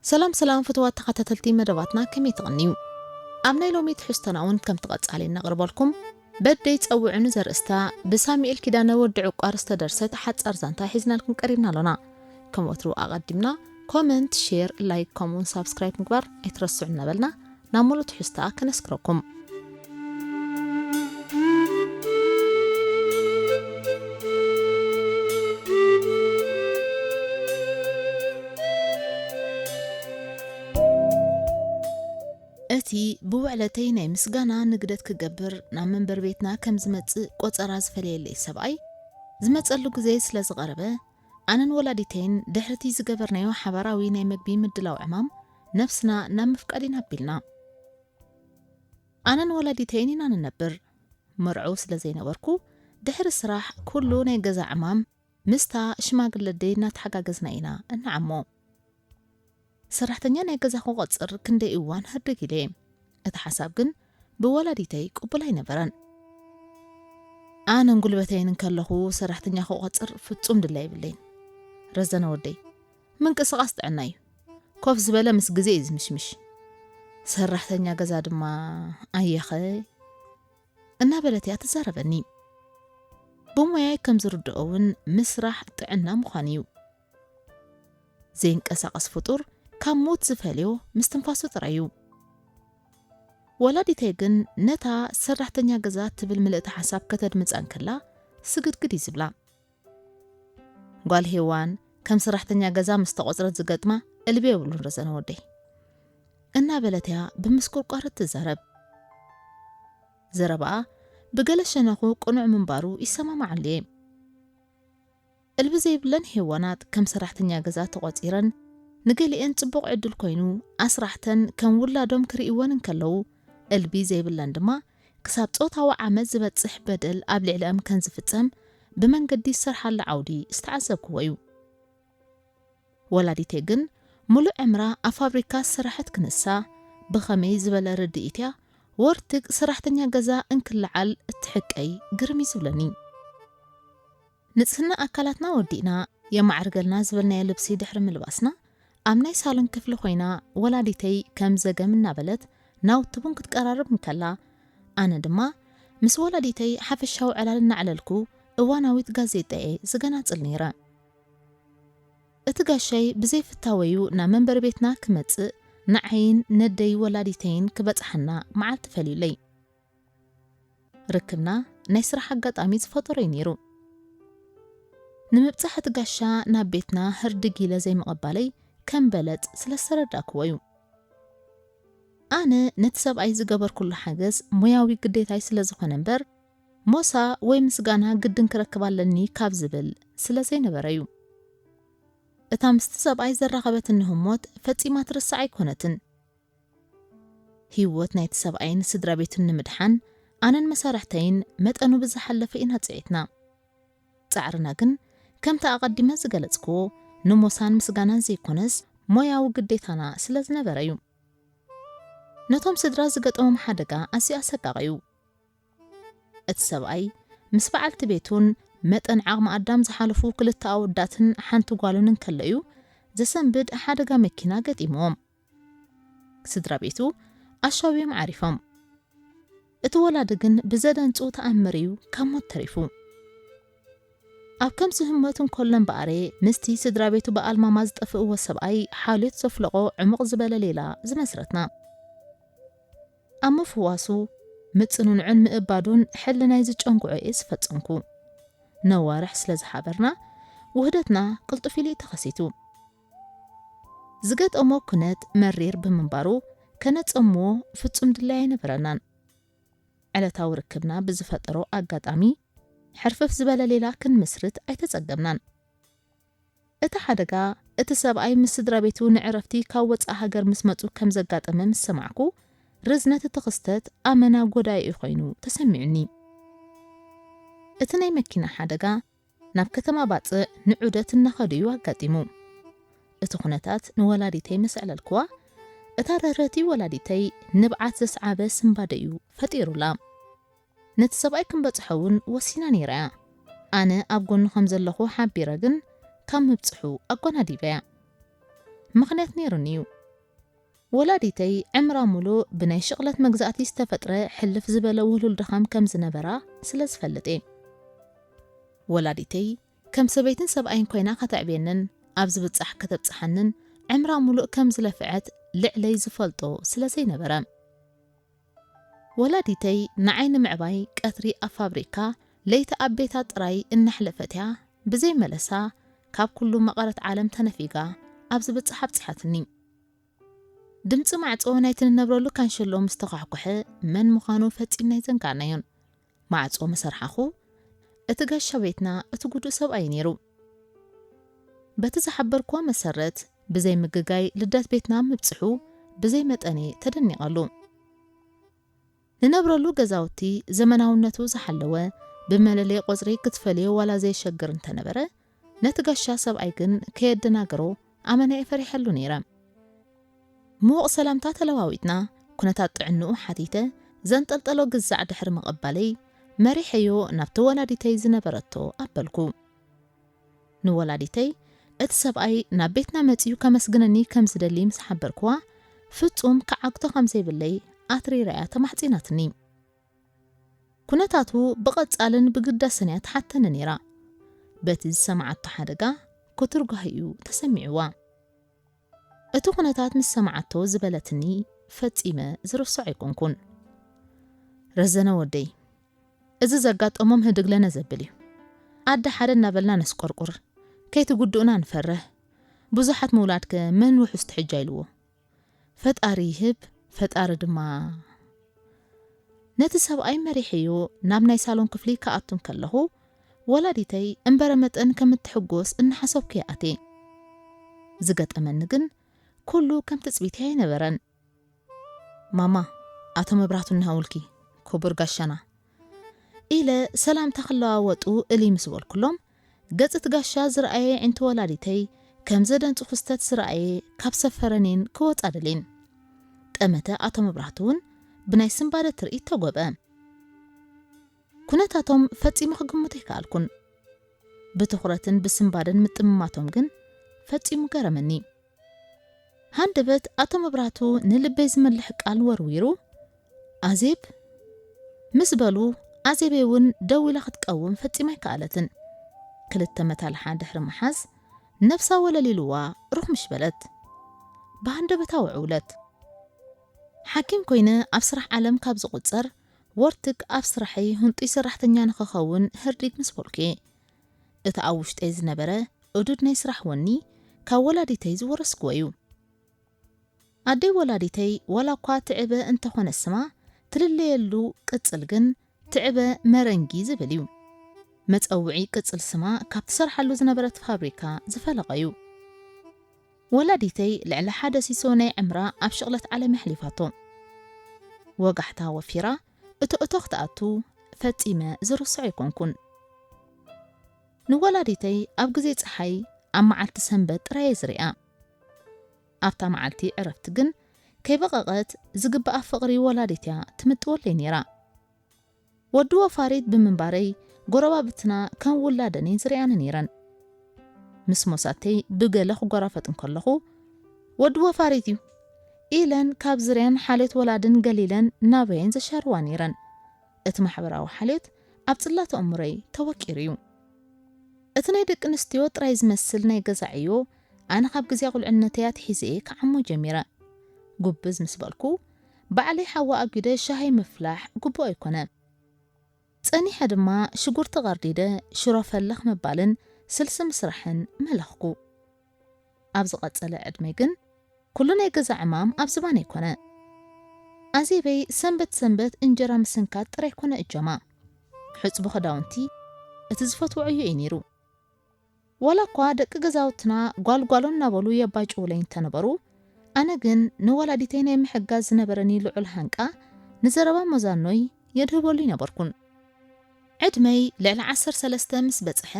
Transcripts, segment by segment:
ሰላም ሰላም ፍትዋት ተኸታተልቲ መደባትና፣ ከመይ ትቕንዩ? ኣብ ናይ ሎሚ ትሕዝቶና እውን ከምቲ ቀጻሊ እነቕርበልኩም፣ በደይ ጸውዑኒ ዘርእስታ ብሳሙኤል ኪዳነ ወዲ ዕቋር ዝተደርሰት ሓጻር ዛንታ ሒዝናልኩም ቀሪብና ኣሎና። ከም ወትሩ ኣቐዲምና ኮመንት፣ ሼር፣ ላይክ ከምኡውን ሳብስክራይብ ምግባር ኣይትረስዑ እናበልና ናብ ሙሉእ ትሕዝታ ከነስክረኩም። እቲ ብውዕለተይ ናይ ምስጋና ንግደት ክገብር ናብ መንበሪ ቤትና ከም ዝመጽእ ቆጸራ ዝፈለየለይ ሰብኣይ፣ ዝመጸሉ ግዜ ስለ ዝቐረበ፣ ኣነን ወላዲተይን ድሕሪቲ ዝገበርናዮ ሓባራዊ ናይ መግቢ ምድላው ዕማም ነፍስና ናብ ምፍቃድ ኢና ኣቢልና። ኣነን ወላዲተይን ኢና ንነብር። መርዑው ስለ ዘይነበርኩ፣ ድሕሪ ስራሕ ኩሉ ናይ ገዛ ዕማም ምስታ ሽማግለ ኣደይ እናተሓጋገዝና ኢና እንዓሞ። ሰራሕተኛ ናይ ገዛ ክቆጽር ክንደይ እዋን ህርድግ ኢለ። እቲ ሓሳብ ግን ብወላዲተይ ቅቡል ኣይነበረን። ኣነን ጉልበተይን እንከለኹ ሰራሕተኛ ክቆጽር ፍጹም ድላይ የብለይን። ረዘነ ወደይ፣ ምንቅስቓስ ጥዕና እዩ። ኮፍ ዝበለ ምስ ግዜ እዩ ዝምሽምሽ። ሰራሕተኛ ገዛ ድማ ኣየኸ? እናበለት እያ ትዛረበኒ። ብሞያይ ከም ዝርድኦ እውን ምስራሕ ጥዕና ምዃኑ እዩ። ዘይንቀሳቐስ ፍጡር ካብ ሞት ዝፈልዮ ምስትንፋሱ ጥራይ እዩ። ወላዲተይ ግን ነታ ሰራሕተኛ ገዛ ትብል ምልእቲ ሓሳብ ከተድምጻ እንከላ ስግድግድ እዩ ዝብላ። ጓል ሄዋን ከም ሰራሕተኛ ገዛ ምስ ተቖጽረት ዝገጥማ ዕልቢ የብሉን ረዘነ ወደይ፣ እናበለት እያ ብምስቁርቋር እትዛረብ። ዘረባኣ ብገለ ሸነኹ ቅኑዕ ምንባሩ ይሰማማዓሉ እየ። ዕልቢ ዘይብለን ሄዋናት ከም ሰራሕተኛ ገዛ ተቖጺረን፣ ንገሊኤን ጽቡቕ ዕድል ኮይኑ ኣስራሕተን ከም ውላዶም ክርእይወን እንከለዉ፣ ዕልቢ ዘይብለን ድማ ክሳብ ጾታዊ ዓመጽ ዝበጽሕ በደል ኣብ ልዕሊኦም ከም ዝፍጸም ብመንገዲ ዝሰርሓሉ ዓውዲ ዝተዓዘብክዎ እዩ። ወላዲተይ ግን ምሉእ ዕምራ ኣብ ፋብሪካ ዝሰራሐት ክንሳ፣ ብኸመይ ዝበለ ርድኢት እያ ወርትግ ሰራሕተኛ ገዛ እንክለዓል እትሕቀይ ግርም እዩ ዝብለኒ። ንጽህና ኣካላትና ወዲእና የማዕርገልና ዝበልናዮ ልብሲ ድሕሪ ምልባስና፣ ኣብ ናይ ሳሎን ክፍሊ ኮይና ወላዲተይ ከም ዘገም እናበለት ናውቲ ቡን ክትቀራርብ እንከላ፣ ኣነ ድማ ምስ ወላዲተይ ሓፈሻዊ ዕላል እናዕለልኩ እዋናዊት ጋዜጣ እየ ዝገናጽል ነይረ። እቲ ጋሻይ ብዘይፍታወዩ ናብ መንበሪ ቤትና ክመጽእ፣ ንዓይን ነደይ ወላዲተይን ክበጽሓና መዓልቲ ፈልዩለይ። ርክብና ናይ ስራሕ ኣጋጣሚ ዝፈጠሮ እዩ ነይሩ። ንምብጻሕ እቲ ጋሻ ናብ ቤትና ህርድግ ኢለ ዘይምቕባለይ ከም በለጽ ስለ ዝተረዳእክዎ እዩ። ኣነ ነቲ ሰብኣይ ዝገበርኩሉ ሓገዝ ሞያዊ ግዴታይ ስለ ዝኾነ እምበር፣ ሞሳ ወይ ምስጋና ግድን ክረክብ ኣለኒ ካብ ዝብል ስለ ዘይነበረ እዩ። እታ ምስቲ ሰብኣይ ዘራኸበትኒ ህሞት ፈጺማ ትርሳዕ ኣይኮነትን። ህይወት ናይቲ ሰብኣይን ስድራ ቤቱን ንምድሓን ኣነን መሳርሕተይን መጠኑ ብዝሓለፈ ኢና ጽዒትና። ጻዕርና ግን ከምቲ ኣቐዲመ ዝገለጽክዎ ንሞሳን ምስጋናን ዘይኮነስ ሞያዊ ግዴታና ስለ ዝነበረ እዩ። ነቶም ስድራ ዝገጠሞም ሓደጋ ኣዝዩ ኣሰቃቒ እዩ። እቲ ሰብኣይ ምስ በዓልቲ ቤቱን መጠን ዓቕሚ ኣዳም ዝሓለፉ ክልተ ኣወዳትን ሓንቲ ጓሉን እንከለዩ ዘሰንብድ ሓደጋ መኪና ገጢምዎም። ስድራ ቤቱ ኣሻውዮም ዓሪፎም። እቲ ወላዲ ግን ብዘደንጹ ተኣምር እዩ ካብ ሞት ተሪፉ። ኣብ ከምዚ ህሞት እንከሎ እምበኣር ምስቲ ስድራ ቤቱ ብኣልማማ ዝጠፍእዎ ሰብኣይ ሓልዮት ዘፍለቖ ዕሙቕ ዝበለ ሌላ ዝመስረትና። ኣብ ምፍዋሱ ምጽንንዑን ምእባዱን ሕልናይ ዝጨንግዖ እየ ዝፈጸምኩ። ነዋርሕ ስለ ዝሓበርና፣ ውህደትና ቅልጡፍ ኢሉ እዩ ተኸሲቱ። ዝገጠሞ ኩነት መሪር ብምንባሩ፣ ከነጸምዎ ፍጹም ድላይ ኣይነበረናን። ዕለታዊ ርክብና ብዝፈጠሮ ኣጋጣሚ፣ ሕርፍፍ ዝበለ ሌላ ክንምስርት ኣይተጸገምናን። እቲ ሓደጋ፣ እቲ ሰብኣይ ምስ ስድራ ቤቱ ንዕረፍቲ ካብ ወጻኢ ሃገር ምስ መጹ ከም ዘጋጠመ ምስ ሰማዕኩ፣ ርዝነት እቲ ክስተት ኣመና ጎዳኢ ኮይኑ ተሰሚዑኒ። እቲ ናይ መኪና ሓደጋ፣ ናብ ከተማ ባጽዕ ንዑደት እናኸዱ እዩ ኣጋጢሙ። እቲ ኩነታት ንወላዲተይ ምስ ኣዕለልክዋ፣ እታ ርህርህቲ ወላዲተይ ንብዓት ዘስዓበ ስንባደ እዩ ፈጢሩላ። ነቲ ሰብኣይ ክንበጽሖ እውን ወሲና ነይራ እያ። ኣነ ኣብ ጎኑ ከም ዘለኹ ሓቢረ ግን ካብ ምብጽሑ ኣጓናዲበያ። ምኽንያት ነይሩኒ እዩ። ወላዲተይ ዕምራ ሙሉእ ብናይ ሽቕለት መግዛእቲ ዝተፈጥረ ሕልፍ ዝበለ ውህሉል ድኻም ከም ዝነበራ ስለ ዝፈልጥ እየ። ወላዲተይ ከም ሰበይትን ሰብኣይን ኮይና ከተዕብየንን ኣብ ዝብጻሕ ከተብጽሓንን ዕምራ ሙሉእ ከም ዝለፍዐት ልዕለይ ዝፈልጦ ስለ ዘይነበረ። ወላዲተይ ንዓይ ንምዕባይ ቀትሪ ኣብ ፋብሪካ ለይቲ ኣብ ቤታ ጥራይ እናሕለፈት እያ ብዘይ መለሳ ካብ ኩሉ መቐረት ዓለም ተነፊጋ ኣብ ዝብጻሕ ኣብጺሓትኒ። ድምጺ ማዕጾ ናይቲ ንነብረሉ ካንሸሎ ምስ ተዃሕኩሐ መን ምዃኑ ፈጺምና ኣይዘንጋዕናዮን። ማዕጾ ምስ ኣርሓኹ እቲ ጋሻ ቤትና እቲ ጉዱእ ሰብኣይ ነይሩ። በቲ ዝሓበርክዎ መሰረት ብዘይ ምግጋይ ልደት ቤትና ምብጽሑ ብዘይ መጠን እየ ተደኒቐሉ። ንነብረሉ ገዛውቲ ዘመናውነቱ ዝሓለወ ብመለለይ ቁጽሪ ክትፈልዮ ዋላ ዘየሸግር እንተነበረ ነቲ ጋሻ ሰብኣይ ግን ከየደናግሮ ኣመና እየ ፈሪሐሉ ነይረ። ምዉቕ ሰላምታ ተለዋዊጥና ኩነታት ጥዕንኡ ሓቲተ ዘንጠልጠሎ ግዛዕ ድሕሪ ምቕባለይ መሪሐዮ ናብቲ ወላዲተይ ዝነበረቶ ኣበልኩ። ንወላዲተይ እቲ ሰብኣይ ናብ ቤትና መጺኡ ከመስግነኒ ከም ዝደሊ ምስ ሓበርክዋ ፍጹም ክዓግቶ ከም ዘይብለይ ኣትሪራ እያ ተማሕጺናትኒ። ኩነታቱ ብቐጻልን ብግዳስን እያ ትሓተኒ ነይራ። በቲ ዝሰምዓቶ ሓደጋ ክቱር ጓሂ እዩ ተሰሚዕዋ። እቲ ኩነታት ምስ ሰምዓቶ ዝበለትኒ ፈጺመ ዝርስዖ ኣይኮንኩን። ረዘነ ወደይ፣ እዚ ዘጋጠሞም ህድግለነ ዘብል እዩ። ኣደ ሓደ እናበልና ነስቆርቁር፣ ከይትጉድኡና ንፈርህ። ብዙሓት ምውላድከ መን ውሑስ ትሕጃ ኢልዎ? ፈጣሪ ይህብ፣ ፈጣሪ ድማ። ነቲ ሰብኣይ መሪሐዮ ናብ ናይ ሳሎን ክፍሊ ክኣቱ እንከለኹ ወላዲተይ እምበረ መጠን ከም እትሕጎስ እናሓሰብኩ እየ ኣትየ። ዝገጠመኒ ግን ኩሉ ከም ትጽቢተይ ኣይነበረን። ማማ፣ ኣቶ መብራህቱ እናሃውልኪ፣ ክቡር ጋሻና፣ ኢለ ሰላምታ ክለዋወጡ እሊ ምስ በልኩሎም፣ ገጽ እቲ ጋሻ ዝረኣየ ኣዒንቲ ወላዲተይ ከም ዘደንጹ ክስተት ዝረኣየ ካብ ሰፈረኔን ክወጻ ደሌን። ጠመተ ኣቶ መብራህቱ እውን ብናይ ስንባደ ትርኢት ተጎብአ። ኩነታቶም ፈጺሙ ክግምቶ ኣይከኣልኩን። ብትኹረትን ብስንባደን ምጥምማቶም ግን ፈጺሙ ገረመኒ። ሃንደበት ኣቶ መብራህቱ ንልበይ ዝመልሕ ቃል ወርዊሩ፣ "ኣዜብ?" ምስ በሉ፣ ኣዜበይ እውን ደው ኢላ ክትቀውም ፈጺማ ኣይከኣለትን። ክልተ መታልሓ ድሕሪ ምሓዝ፣ ነብሳ ወለል ኢልዋ ሩኽ ምሽ በለት። ብሃንደበታ ወዕውለት። ሓኪም ኮይነ ኣብ ስራሕ ዓለም ካብ ዝቑጸር፣ ወርትግ ኣብ ስራሐይ ህንጡይ ሰራሕተኛ ንኽኸውን ህርዲግ ምስ በልኩ እየ። እቲ ኣብ ውሽጠይ ዝነበረ እዱድ ናይ ስራሕ ወኒ ካብ ወላዲተይ ዝወረስክዎ እዩ። ኣደይ ወላዲተይ ዋላ እኳ ትዕበ እንተኾነ ስማ ትልለየሉ ቅጽል ግን ትዕበ መረንጊ ዝብል እዩ። መጸውዒ ቅጽል ስማ ካብ ትሰርሓሉ ዝነበረት ፋብሪካ ዝፈለቐ እዩ። ወላዲተይ ልዕሊ ሓደ ሲሶ ናይ ዕምራ ኣብ ሽቕለት ዓለም የሕሊፋቶ። ወጋሕታ ወፊራ እቶ እቶ ክትኣቱ ፈጺመ ዝርስዖ ኣይኮንኩን። ንወላዲተይ ኣብ ግዜ ጸሓይ ኣብ መዓልቲ ሰንበት ጥራይ እየ ዝሪኣ። ኣብታ መዓልቲ ዕረፍቲ ግን ከይበቐቐት ዝግብኣ ፍቕሪ ወላዲት እያ ትምጥወለይ ነይራ። ወዲ ወፋሪት ብምንባረይ ጎረባብትና ከም ውላደን እየን ዝሪኣኒ ነይረን። ምስ ሞሳተይ ብገለ ክጎራፈጥ እንከለኹ፣ "ወዲ ወፋሪት እዩ" ኢለን ካብ ዝርያን ሓልዮት ወላድን ገሊለን ናበየን ዘሻርዋ ነይረን። እቲ ማሕበራዊ ሓልዮት ኣብ ጽላት ኣእምሮይ ተወቂሩ እዩ። እቲ ናይ ደቂ ኣንስትዮ ጥራይ ዝመስል ናይ ገዛ ዕዮ፣ ኣነ ካብ ግዜ ቁልዕነተይ ኣትሒዘ እየ ክዓሞ ጀሚረ። ጉብዝ ምስ በልኩ፣ ባዕለይ ሓዊ ኣጒደ ሻሂ ምፍላሕ ግቡእ ኣይኮነ። ጸኒሐ ድማ ሽጉርቲ ቀርዲደ ሽሮ ፈለኽ ምባልን ስልሲ ምስራሕን መለኽኩ። ኣብ ዝቐጸለ ዕድመይ ግን ኩሉ ናይ ገዛ ዕማም ኣብ ዝባነይ ኮነ። ኣዜበይ ሰንበት ሰንበት እንጀራ ምስንካት ጥራይ ኮነ እጃማ። ሕጽቡ ክዳውንቲ እቲ ዝፈትዎ ዕዮ እዩ ነይሩ። ዋላ እኳ ደቂ ገዛውትና ጓልጓሎ እናበሉ የባጭውለይ እንተነበሩ፣ ኣነ ግን ንወላዲተይ ናይ ምሕጋዝ ዝነበረኒ ልዑል ሃንቃ ንዘረባ መዛኖይ የድህበሉ ኣይነበርኩን። ዕድመይ ልዕሊ ዓሰርተ ሰለስተ ምስ በጽሐ፣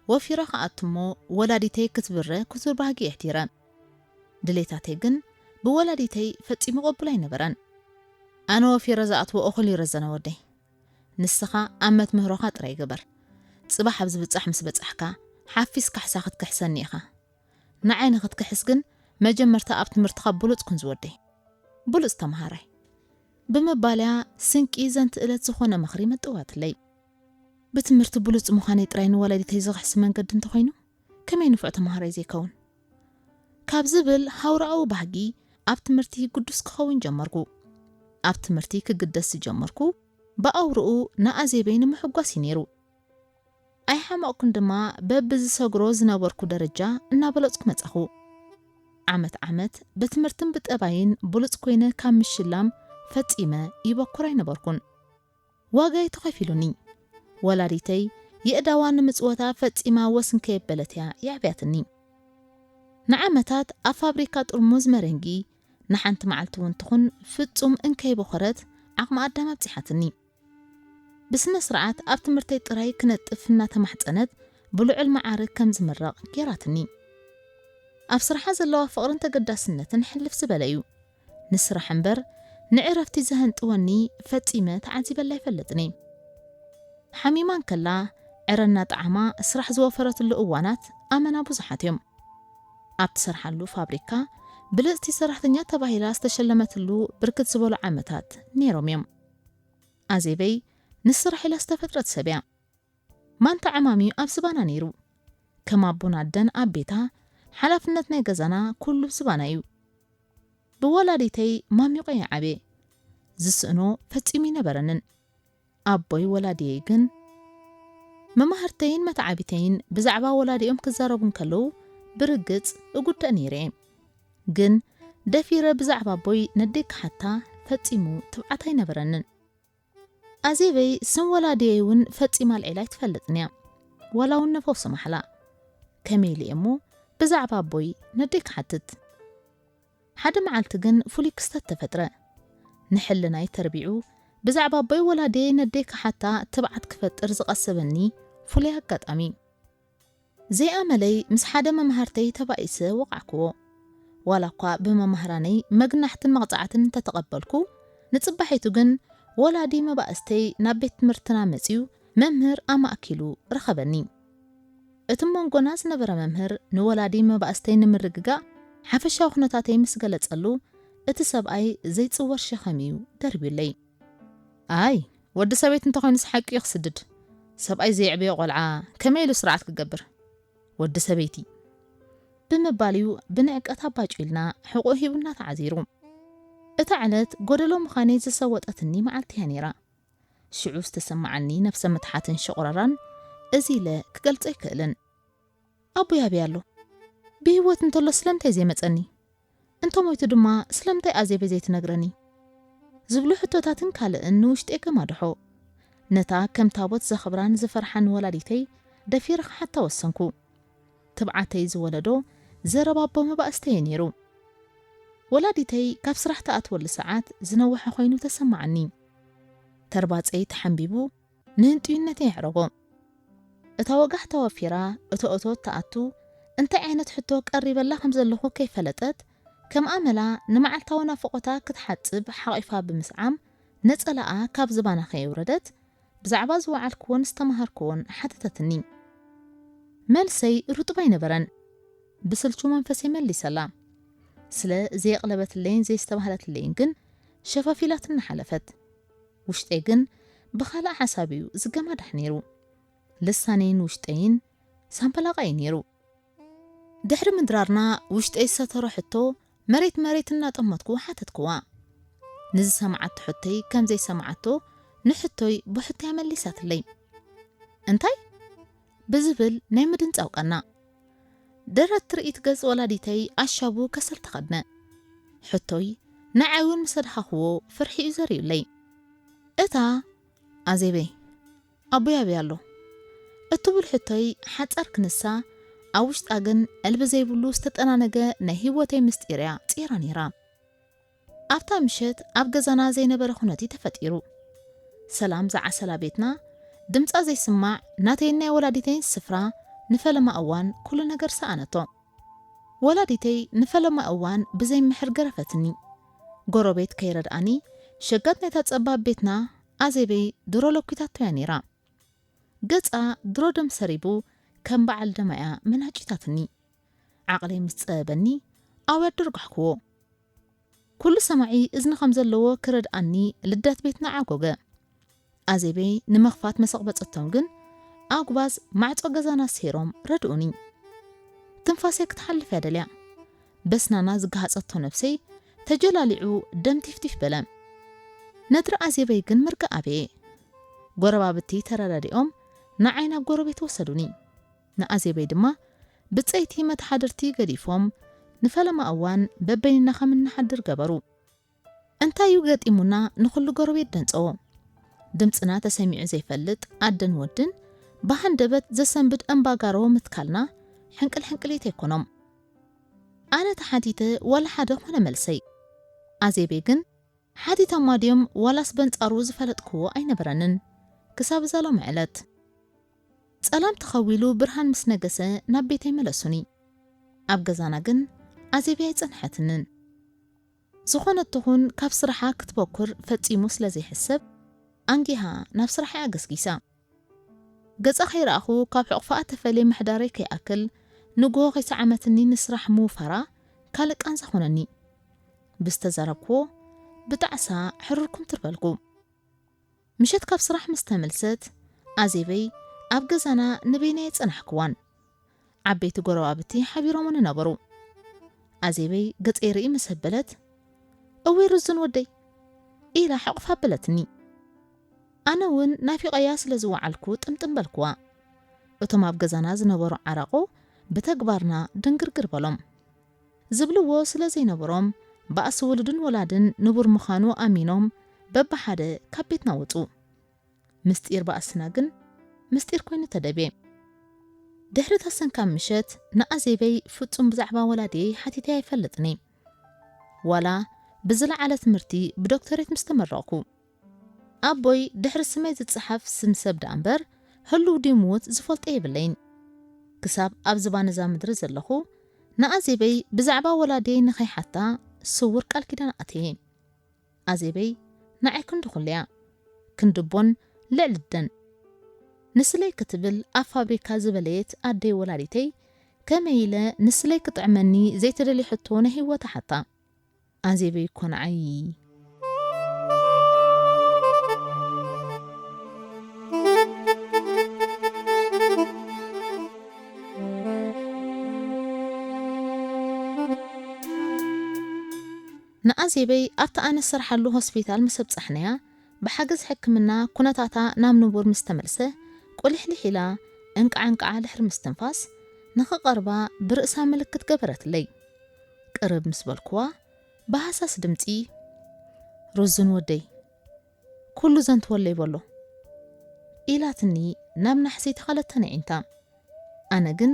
ወፊረ ክኣቱ እሞ ወላዲተይ ክትብረ ክቱር ባህጊ የሕዲረ። ድሌታተይ ግን ብወላዲተይ ፈጺሙ ቅቡል ኣይነበረን። ኣነ ወፊረ ዝኣትዎ እኹል እዩ ረዘነ ወደይ። ንስኻ ኣብ መትምህሮኻ ጥራይ ግበር። ጽባሕ ኣብ ዝብጻሕ ምስ በጻሕካ፣ ሓፊስ ካሕሳ ክትክሕሰኒ ኢኻ። ንዓይ ንኽትክሕስ ግን መጀመርታ ኣብ ትምህርትኻ ብሉጽ ኩን ዝወደይ። ብሉጽ ተምሃራይ። ብምባልያ ስንቂ ዘንትእለት ዝኾነ ምኽሪ መጠዋትለይ። ብትምህርቲ ብሉጽ ምዃነይ ጥራይ ንወላዲተይ ዝኽሕሲ መንገዲ እንተኾይኑ፣ ከመይ ንፉዕ ተምሃራይ ዘይከውን? ካብ ዝብል ሃውራኣዊ ባህጊ ኣብ ትምህርቲ ግዱስ ክኸውን ጀመርኩ። ኣብ ትምህርቲ ክግደስ ዝጀመርኩ ብኣውርኡ ንኣዜበይ ንምሕጓስ እዩ ነይሩ። ኣይሓመቕኩን ድማ በብዝሰግሮ ዝነበርኩ ደረጃ እናበለጽኩ መጻኹ። ዓመት ዓመት ብትምህርትን ብጠባይን ብሉጽ ኮይነ ካብ ምሽላም ፈጺመ ይበኩር ኣይነበርኩን። ዋጋይ ተኸፊሉኒ። ወላዲተይ የእዳዋ ንምጽወታ ፈጺማ ወስን ከየበለት እያ የዕብያትኒ። ንዓመታት ኣብ ፋብሪካ ጥርሙዝ መረንጊ ንሓንቲ መዓልቲ እውን ትኹን ፍጹም እንከይበኾረት ዓቕሚ ኣዳም ኣብጺሓትኒ። ብስነ ስርዓት ኣብ ትምህርተይ ጥራይ ክነጥፍ እናተማሕጸነት ብልዑል መዓርግ ከም ዝምረቕ ጌራትኒ። ኣብ ስራሓ ዘለዋ ፍቕርን ተገዳስነትን ሕልፍ ዝበለ እዩ። ንስራሕ እምበር ንዕረፍቲ ዘህንጥወኒ ፈጺመ ተዓዚበላ ኣይፈልጥን እየ። ሓሚማ እንከላ ዕረ እናጠዓማ ስራሕ ዝወፈረትሉ እዋናት ኣመና ብዙሓት እዮም። ኣብ ትሰርሓሉ ፋብሪካ ብልጽቲ ሰራሕተኛ ተባሂላ ዝተሸለመትሉ ብርክት ዝበሉ ዓመታት ነይሮም እዮም። ኣዜበይ ንስራሕ ኢላ ዝተፈጥረት ሰብ እያ። ማንታ ዕማም እዩ ኣብ ዝባና ነይሩ። ከም ኣቦን ኣደን ኣብ ቤታ ሓላፍነት ናይ ገዛና ኩሉ ዝባና እዩ። ብወላዲተይ ማሚቆ እየ ዓብየ። ዝስእኖ ፈጺሙ ኣይነበረንን። ኣቦይ ወላዲየይ ግን መማህርተይን መተዓቢተይን ብዛዕባ ወላዲኦም ክዛረቡ እንከለዉ ብርግጽ እጉዳእ ነይረ እየ። ግን ደፊረ ብዛዕባ ኣቦይ ነደይ ክሓታ ፈጺሙ ትብዓት ኣይነበረንን። ኣዜበይ ስም ወላዲየይ እውን ፈጺማ ኣልዒላ ኣይትፈልጥን እያ። ዋላ እውን ንፈውሲ ማሕላ። ከመይ ኢለ እየ እሞ ብዛዕባ ኣቦይ ነደይ ክሓትት? ሓደ መዓልቲ ግን ፍሉይ ክስተት ተፈጥረ። ንሕልናይ ተርቢዑ ብዛዕባ ኣቦይ ወላዲየይ ነደይ ክሓታ ትብዓት ክፈጥር ዝቐሰበኒ ፍሉይ ኣጋጣሚ። ዘይኣመለይ ምስ ሓደ መማህርተይ ተባኢሰ ወቓዕክዎ። ዋላ እኳ ብመማህራነይ መግናሕትን መቕጻዕትን እንተተቐበልኩ፣ ንጽባሒቱ ግን ወላዲ መባእስተይ ናብ ቤት ትምህርትና መጺኡ መምህር ኣማእኪሉ ረኸበኒ። እቲ መንጎና ዝነበረ መምህር ንወላዲ መባእስተይ ንምርግጋእ ሓፈሻዊ ኩነታተይ ምስ ገለጸሉ፣ እቲ ሰብኣይ ዘይጽወር ሸኸም እዩ ደርብዩለይ። ኣይ፣ ወዲ ሰበይቲ እንተኾይኑስ ሓቂ እዩ ክስድድ። ሰብኣይ ዘየዕበዮ ቆልዓ ከመይ ኢሉ ስርዓት ክገብር? ወዲ ሰበይቲ። ብምባል እዩ ብንዕቀት ኣባጭልና ሕቖ ሂቡና ተዓዚሩ። እታ ዕለት ጎደሎ ምዃነይ ዝሰወጠትኒ መዓልቲ እያ ነይራ። ሽዑ ዝተሰማዓኒ ነብሰ ምትሓትን ሽቑረራን እዚ ኢለ ክገልጾ ኣይክእልን። ኣቦይ ኣበይ ኣሎ? ብህይወት እንተሎ ስለምንታይ ዘይመጸኒ? እንተሞይቱ ድማ ስለምንታይ ኣዜበይ ዘይትነግረኒ? ዝብሉ ሕቶታትን ካልእን ንውሽጠይ ገማድሖ። ነታ ከም ታቦት ዘኽብራን ዝፈርሓን ወላዲተይ ደፊረ ክሓታ ወሰንኩ። ትብዓተይ ዝወለዶ ዘረባ ኣቦ መባእስተይ ነይሩ። ወላዲተይ ካብ ስራሕ ትኣትወሉ ሰዓት ዝነውሐ ኮይኑ ተሰማዓኒ። ተርባጸይ ተሓንቢቡ ንህንጥዩነተይ የዕረጎ። እታ ወጋሕታ ወፊራ እቶ እቶ ትኣቱ እንታይ ዓይነት ሕቶ ቀሪበላ ከም ዘለኹ ከይፈለጠት፣ ከም ኣመላ ንመዓልታዊ ናፍቖታ ክትሓጽብ ሓቒፋ ብምስዓም ነጸላኣ ካብ ዝባና ከየውረደት ብዛዕባ ዝወዓልክዎን ዝተማሃርክዎን ሓተተትኒ። መልሰይ ርጡብ ኣይነበረን። ብስልቹ መንፈሰይ መሊሰላ። ስለ ዘየቕለበትለይን ዘየስተባህለትለይን ግን ሸፋፊላትኒ ሓለፈት። ውሽጠይ ግን ብኻልእ ሓሳብ እዩ ዝገማዳሕ ነይሩ። ልሳነይን ውሽጠይን ሳምበላቓ እዩ ነይሩ። ድሕሪ ምድራርና ውሽጠይ ዝሰተሮ ሕቶ መሬት መሬት እናጠመትኩ ሓተትክዋ። ንዝሰምዓቶ ሕቶይ ከም ዘይሰምዓቶ ንሕቶይ ብሕቶያ መሊሳትለይ። እንታይ? ብዝብል ናይ ምድንጻው ቀና። ደረት ትርኢት ገጽ ወላዲተይ ኣሻቡ ከሰል ተኸድነ። ሕቶይ ንዓይ እውን ምስ ኣድሃኽዎ ፍርሒ እዩ ዘርእዩለይ። እታ ኣዜበይ ኣቦይ ኣበይ ኣሎ? እትብል ሕቶይ ሓጻር ክንሳ ኣብ ውሽጣ ግን ዕልቢ ዘይብሉ ዝተጠናነገ ናይ ህይወተይ ምስጢር እያ ጺራ ነይራ። ኣብታ ምሸት ኣብ ገዛና ዘይነበረ ኩነቲ ተፈጢሩ። ሰላም ዝዓሰላ ቤትና ድምጻ ዘይስማዕ ናተይን ናይ ወላዲተይን ስፍራ ንፈለማ እዋን ኩሉ ነገር ሰኣነቶ። ወላዲተይ ንፈለማ እዋን ብዘይ ምሕር ገረፈትኒ። ጎረቤት ከይረድኣኒ ሸጋት ናይታ ጸባብ ቤትና ኣዜበይ ድሮ ለኲታቶ እያ ነይራ። ገጻ ድሮ ደም ሰሪቡ ከም በዓል ደማ እያ መናጪታትኒ። ዓቕለይ ምስ ጸበበኒ ኣውያት ደርጓሕክዎ። ኩሉ ሰማዒ እዝኒ ከም ዘለዎ ክረድኣኒ ልደት ቤትና ዓጎገ። ኣዜበይ ንምኽፋት መሰቕበጸቶም ግን ኣጉባዝ ማዕጾ ገዛና ሰይሮም ረድኡኒ። ትንፋሰይ ክትሓልፍ እያ ደልያ። በስናና ዝገሃጸቶ ነብሰይ ተጀላሊዑ ደም ቲፍቲፍ በለ። ነድሪ ኣዜበይ ግን ምርቃ ኣበየ። ጎረባብቲ ተረዳዲኦም ንዓይ ናብ ጎረቤት ወሰዱኒ። ንኣዜበይ ድማ ብጸይቲ መተሓደርቲ ገዲፎም ንፈለማ እዋን በበይንና ከም እንሓድር ገበሩ። እንታይ እዩ ገጢሙና ንኹሉ ጎረቤት ደንጸዎ። ድምጽና ተሰሚዑ ዘይፈልጥ ኣደን ወድን ብሃንደበት ዘሰንብድ እምባጋሮ ምትካልና ሕንቅል ሕንቅሊት ኣይኮኖም። ኣነ ተሓቲተ ዋላ ሓደ ኮነ መልሰይ። ኣዜበይ ግን ሓቲቶማ ድዮም ዋላስ በንጻሩ ዝፈለጥክዎ ኣይነበረንን። ክሳብ እዛ ሎሚ ዕለት። ጸላም ተኸዊሉ ብርሃን ምስ ነገሰ ናብ ቤተይ መለሱኒ። ኣብ ገዛና ግን ኣዜበይ ኣይጸንሐትንን። ዝኾነት ትኹን ካብ ስራሓ ክትበኩር ፈጺሙ ስለ ዘይሕሰብ ኣንጊሃ ናብ ስራሓ ኣገስጊሳ። ገጻ ከይረኣኹ ካብ ሕቑፋኣ ተፈልየ ምሕዳረይ ከይኣክል ንግሆ ከይሰዓመትኒ ንስራሕ ምውፋራ ካልእ ቃንዛ ኾነኒ። ብዝተዛረብክዎ ብጣዕሳ ሕሩር ኩምትር በልኩ። ምሸት ካብ ስራሕ ምስ ተመልሰት ኣዜበይ ኣብ ገዛና ንበይነይ ኣይጸናሕክዋን። ዓበይቲ ጎረባብቲ ሓቢሮምኒ ነበሩ። ኣዜበይ ገጸይ ርኢ ምስ ኣበለት፣ "እወይ ርዙን ወደይ" ኢላ ሕቑፍ ኣበለትኒ። ኣነ እውን ናፊቐያ ስለ ዝወዓልኩ ጥምጥም በልክዋ። እቶም ኣብ ገዛና ዝነበሩ ዓራቑ ብተግባርና ድንግርግር በሎም። ዝብልዎ ስለ ዘይነበሮም ባእሲ ውሉድን ወላድን ንቡር ምዃኑ ኣሚኖም በብሓደ ካብ ቤትና ወጹ። ምስጢር ባእስና ግን ምስጢር ኮይኑ ተደብየ። ድሕሪ እታ ሰንካም ምሸት ንኣዜበይ ፍጹም ብዛዕባ ወላድየይ ሓቲተያ ኣይፈልጥን እየ። ዋላ ብዝለዓለ ትምህርቲ ብዶክተሬት ምስ ተመረቕኩ። ኣቦይ ድሕሪ ስመይ ዝጸሓፍ ስም ሰብ ደኣ እምበር ህሉው ድዩ ምዉት ዝፈልጦ የብለይን። ክሳብ ኣብ ዝባን እዛ ምድሪ ዘለኹ ንኣዜበይ ብዛዕባ ወላድየይ ንኸይሓታ ስዉር ቃል ኪዳን ኣትየ። ኣዜበይ ንዓይ ክንዲ ኩለያ። ክንዲ ቦን ልዕሊ ደን። ንስለይ ክትብል ኣብ ፋብሪካ ዝበለየት ኣደይ ወላዲተይ ከመይ ኢለ ንስለይ ክጥዕመኒ ዘይተደልዮ ሕቶ ናይ ህይወታ ሓታ። ኣዜበይ እኮ ንዓይ። ንኣዜበይ ኣብቲ ኣነ ዝሰርሓሉ ሆስፒታል ምስ ኣብጻሕናያ፣ ብሓገዝ ሕክምና ኩነታታ ናብ ንቡር ምስ ተመልሰ፣ ቁልሕልሕ ኢላ እንቃዕ እንቃዕ ድሕሪ ምስትንፋስ፣ ንኽቐርባ ብርእሳ ምልክት ገበረትለይ። ቅርብ ምስ በልክዋ፣ ብሃሳስ ድምጺ፣ "ርዙን ወደይ፣ ኩሉ ዘንትወለይ በሎ" ኢላትኒ ናብ ናሕሲ ተኸለተን ኣዒንታ። ኣነ ግን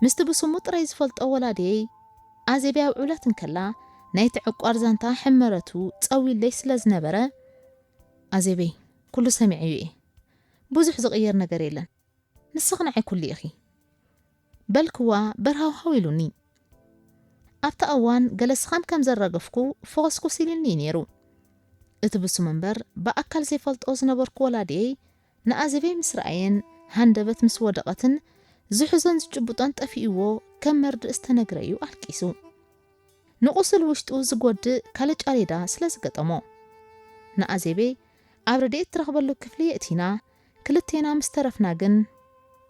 ምስቲ ብስሙ ጥራይ ዝፈልጦ ወላድየይ ኣዜበይ ኣብ ዑለት እንከላ ናይቲ ዕቋር ዛንታ ሕመረቱ ጸዊለይ ስለ ዝነበረ፣ "ኣዜበይ፣ ኩሉ ሰሚዐዮ እየ። ብዙሕ ዝቕየር ነገር የለን። ንስኺ ንዓይ ኩሉ ኢኺ" በልክዋ በርሃውሃው ኢሉኒ። ኣብቲ እዋን ገለ ስኻም ከም ዘራገፍኩ ፈኾስኩስ ኢሉኒ እዩ ነይሩ። እቲ ብስሙ እምበር ብኣካል ዘይፈልጦ ዝነበርኩ ወላድየይ ንኣዜበይ ምስ ረኣየን ሃንደበት ምስ ወደቐትን ዝሕዞን ዝጭብጦን ጠፊእዎ ከም መርድእ ዝተነግረ እዩ ኣልቂሱ። ንቑስል ውሽጡ ዝጎድእ ካልእ ጫሌዳ ስለ ዝገጠሞ። ንኣዜበይ ኣብ ረድኤት ትረኽበሉ ክፍሊ የእቲና፣ ክልቴና ምስ ተረፍና ግን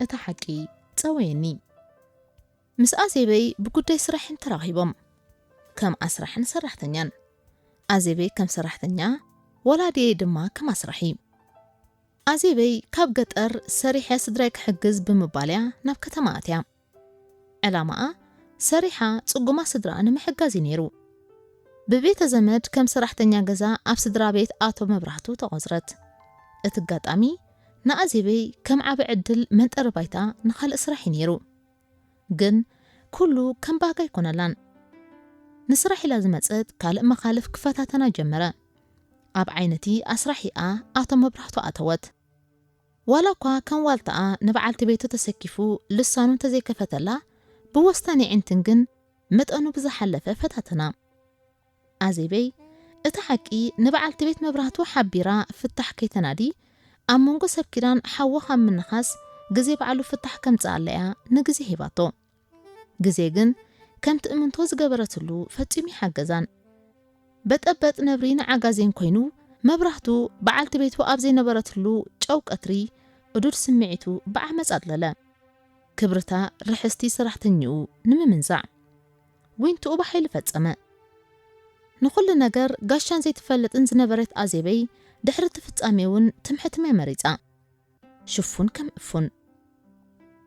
እታ ሓቂ ጸወየኒ። ምስ ኣዜበይ ብጉዳይ ስራሕን ተራኺቦም። ከም ኣስራሕን ሰራሕተኛን። ኣዜበይ ከም ሰራሕተኛ፣ ወላድየይ ድማ ከም ኣስራሒ። ኣዜበይ ካብ ገጠር ሰሪሐ ስድራይ ክሕግዝ ብምባል እያ ናብ ከተማ ኣትያ። ዕላማኣ ሰሪሓ ጽጉማት ስድራኣ ንምሕጋዝ እዩ ነይሩ። ብቤተ ዘመድ ከም ሰራሕተኛ ገዛ ኣብ ስድራ ቤት ኣቶ መብራህቱ ተቖጽረት። እቲ ኣጋጣሚ ንኣዜበይ ከም ዓቢ ዕድል መንጠሪ ባይታ ንኻልእ ስራሕ እዩ ነይሩ። ግን ኩሉ ከም ባጋ ኣይኮነላን። ንስራሕ ኢላ ዝመጸት ካልእ መኻልፍ ክፈታተና ጀመረ። ኣብ ዓይነቲ ኣስራሒኣ ኣቶ መብራህቱ ኣተወት። ዋላ እኳ ከም ዋልታኣ ንበዓልቲ ቤቱ ተሰኪፉ ልሳኑ እንተዘይከፈተላ፣ ብወስታን የዒንትን ግን መጠኑ ብዝሓለፈ ፈታተና። ኣዜበይ፣ እቲ ሓቂ ንበዓልቲ ቤት መብራህቱ ሓቢራ ፍታሕ ከይተናዲ፣ ኣብ መንጎ ሰብ ኪዳን ሓዊ ካብ ምንኻስ ግዜ ባዕሉ ፍታሕ ከምጽኣላ እያ ንግዜ ሂባቶ። ግዜ ግን ከም ትእምንቶ ዝገበረትሉ ፈጺሙ ይሓገዛን። በጠበጥ ነብሪ ንዓጋዜን ኮይኑ፣ መብራህቱ በዓልቲ ቤቱ ኣብ ዘይነበረትሉ ጨው ቀትሪ እዱድ ስምዒቱ ብዓመጽ ኣጥለለ። ክብርታ ርሕስቲ ሰራሕተኛኡ ንምምንዛዕ ዊንትኡ ብሓይሊ ፈጸመ። ንኹሉ ነገር ጋሻን ዘይትፈልጥን ዝነበረት ኣዜበይ ድሕሪ እቲ ፍጻሜ እውን ትምሕትመ መሪጻ። ሽፉን ከም እፉን።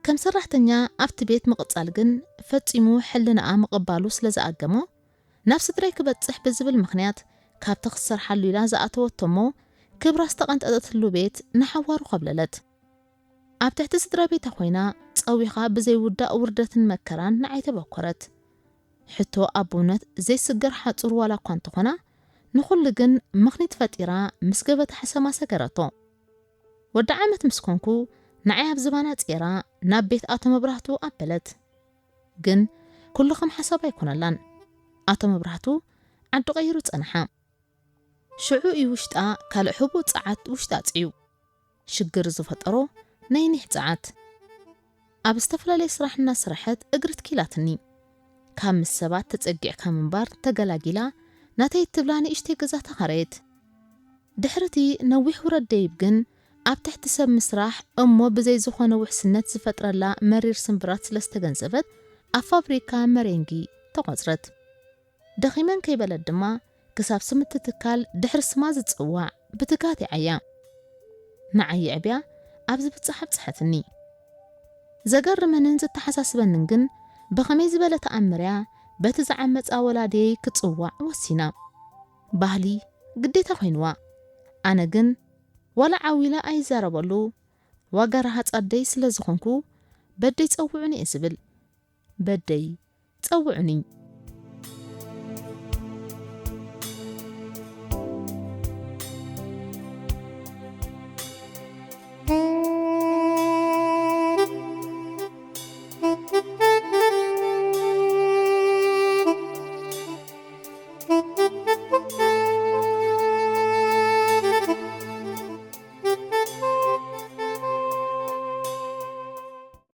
ከም ሰራሕተኛ ኣብቲ ቤት ምቕጻል ግን ፈጺሙ ሕልናኣ ምቕባሉ ስለ ዝኣገሞ፣ ናብ ስድራይ ክበጽሕ ብዝብል ምኽንያት ካብቲ ክትሰርሓሉ ኢላ ዝኣተወቶ እሞ ክብራ ዝተቐንጠጠትሉ ቤት ንሓዋሩ ኮብለለት። ኣብ ትሕቲ ስድራ ቤታ ኮይና ጸዊኻ ብዘይውዳእ ውርደትን መከራን ንዓይ ተበኮረት። ሕቶ ኣቦነት ዘይስገር ሓጹር ዋላ እኳ እንተኾና፣ ንኹሉ ግን ምኽኒት ፈጢራ ምስ ገበታ ሕሰማ ሰገረቶ። ወዲ ዓመት ምስ ኮንኩ ንዓይ ኣብ ዝባና ጼራ ናብ ቤት ኣቶ መብራህቱ ኣበለት። ግን ኩሉ ከም ሓሳብ ኣይኮነላን። ኣቶ መብራህቱ ዓዱ ቀይሩ ጸንሓ። ሽዑ እዩ ውሽጣ ካልእ ሕቡእ ጸዓት ውሽጣ ጽዩ። ሽግር ዝፈጠሮ ናይ ኒሕ ጸዓት። ኣብ ዝተፈላለየ ስራሕ እናሰረሐት እግሪ ትኪላትኒ። ካብ ምስ ሰባት ተጸጊዕካ ምንባር ተገላጊላ ናተይ እትብላ ንእሽተይ ገዛ ተኻረየት። ድሕርቲ ነዊሕ ውረድ ደይብ ግን ኣብ ትሕቲ ሰብ ምስራሕ እሞ ብዘይ ዝኾነ ውሕስነት ዝፈጥረላ መሪር ስምብራት ስለ ዝተገንዘበት ኣብ ፋብሪካ መሬንጊ ተቖጽረት። ደኺመን ከይበለት ድማ ክሳብ ስም እቲ ትካል ድሕሪ ስማ ዝጽዋዕ ብትግሃት ይዓያ። ንዓይ የዕብያ ኣብ ዝብጻሕ ኣብጽሐትኒ። ዘገርመንን ዘተሓሳስበንን ግን ብኸመይ ዝበለ ተኣምር እያ በቲ ዝዓመጻ ወላዲየይ ክጽዋዕ ወሲና። ባህሊ ግዴታ ኮይንዋ። ኣነ ግን ዋላ ዓው ኢለ ኣይዛረበሉ ዋጋ ረሃጽ ኣደይ ስለ ዝኾንኩ በደይ ጸውዑኒ እየ ዝብል። በደይ ጸውዑኒ።